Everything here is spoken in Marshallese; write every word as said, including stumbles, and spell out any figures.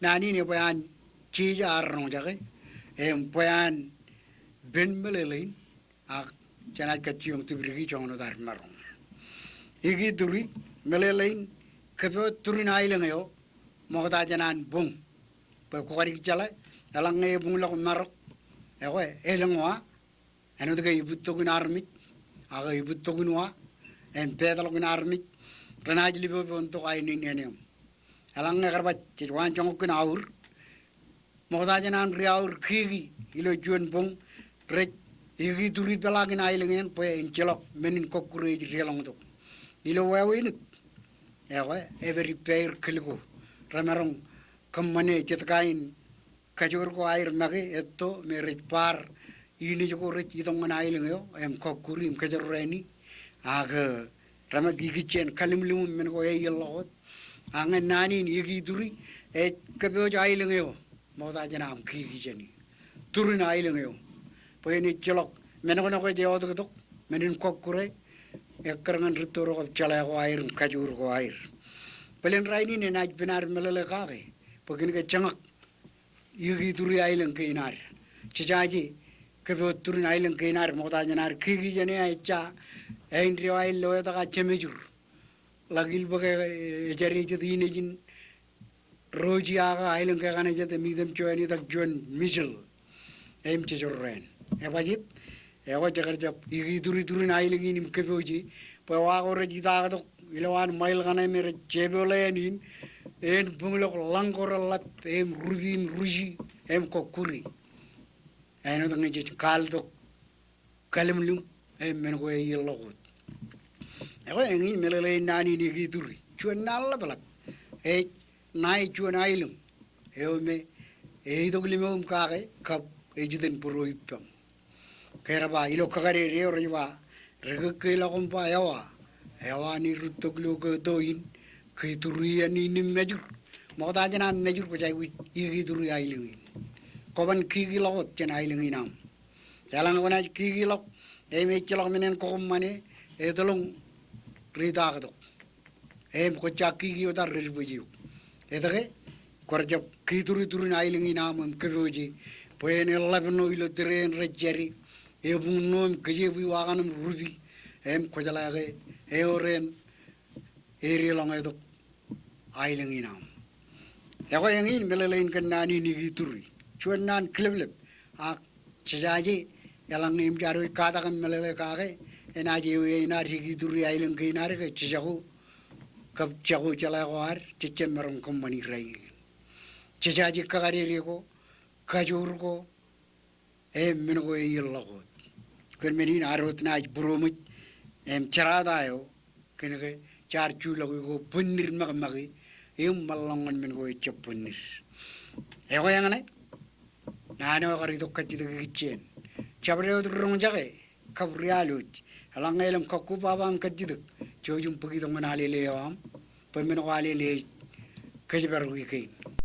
Naan in ebwe an jeje ad roñjake, im bwe an pen meḷeḷein, ak jenaaj kajjioñ tipdiki joñan wōt ad maroñ. Ikituri, meḷeḷein, kōpooj turin aelōñ eo, ṃokta jān an boñ. Bwe kwō kadik jeḷā, eḷaññe ebuñḷọk marok, ekwe, elōñ wa, āinwōt ke ibūttok in armej, ak ibūttok in wa, im peetlọk in armej, renaaj lipopoontok aenōṃṃan eo. Eḷaññe kar ba jej waan joñak kōn aur, ṃokta jān an ri aur kiki ilo juon boñ, rej ikituri peḷaakin aelōñ eṇ bwe en ejjeḷọk men in kọkkure ej deḷọñtok. Ilo wāween ṇe, ekwe, epād ippāer kōl ko, remaroñ kōṃṃane jet kain kajoor ko aer make etto me rej bar inij ko rej itok ñan aelōñ eo im kọkkure im kōjro rāni. Ak, e, remak ikijjien kallimlimūṃ men ko eierḷọk wōt. Ak ñe naan in ikituri ej kōpooj aelōñ eo, ṃokta jān aṃ kiki jāni, turin aelōñ eo, bwe en ejjeḷọk men ko ṇe ko ej eotiktok, men in kọkkure, ekkar ñan rūtto ro kab jeḷā ko aer im kajoor ko aer. Bōlen rainin enaaj pen ad meḷeḷe kake, bwe kōn ke jeñak ikituri aelōñ kein ad. Jejaje kōpooj turin aelōñ kein ad ṃokta jān ad kiki jāne ejja, āindeeo aer lo etak ak jemejur. Ḷak ilbōk e, ejade jet inejin Roji ak aelōñ ke kaṇe jet im item joñan itak juon Michel. Im jejorrāān. Ebajet, ekwe jekar jab ikituri turin aelōñ in im kōpooje, bwe wa ko rej itaktok ilowaan ṃail kaṇe me rej jepeḷean in, en buñḷọk ḷañ ko reḷap, im rupi im ruji, im kọkkure. Āinwōt ñe jej kaltok kallimlim, im men ko eierḷọk wōt. Ekwe eñin meḷeḷein naan in ikituri. Juon naan ḷapḷap. Ej ṇae juon aelōñ eo me eitok limoḷ im kake kab ej itōn būruo ippaṃ. Ke rej ba ilo kakadede eo rej ba, ri kōkkeḷọk im ba ewa, ewa ṇe rūttok lo ke to in, ke turi iien in im mejur. Ṃokta jān an mejur kwōj aikuj ikituri aelōñ in. Kwōban kikiḷọk wōt jān aelōñ in aṃ. Eḷaññe kwōnaaj kikiḷọk, im ejjeḷọk men en kwōkōṃṃane, etḷọñ ri itaktok. Im kwōj ja kiki wōt ad rej bōj eok. Etke, kwōj jab kituri turin aelōñ in aṃ im kōpooje, bwe en eḷḷap ṇo ilo tōre en rej jade, ebuñ ṇo im kōjepwi wa kaṇ im rupi, im kwōjeḷā ke ewōr en edeḷọñetok aelōñ in aṃ. Ekwe eñin meḷeḷein kōn naan in ikituri. Juon naan kileplep, ak jejaje, eḷaññe im jaar wōj katak im meḷeḷe kake, enaaj ewi enaaj ikituri aelōñ kein ad ke jejako, kab jako jeḷā ko ad, jejjab maroñ kōṃṃani rainin. Jejaje kakadede ko, kajoor ko, im men ko eierḷọk wōt. Kōn men in ad wōt naaj būroṃōj, im jerata eo, kōn ke jaar juḷọk iko bōnnid ṃakṃake, im ṃōḷḷọk ñan men ko ejjab bōnnid. Ekwe eñṇe, naan eo ekar itok kajjitōk ikijjien. Jabdewōt ri roñjake, kab ri alwōj, eḷaññe elōñ kakkobaba im kajjitōk, jouj im bōk itok ñan alele eo aṃ, bwe men ko alele ej kōjparok ikein.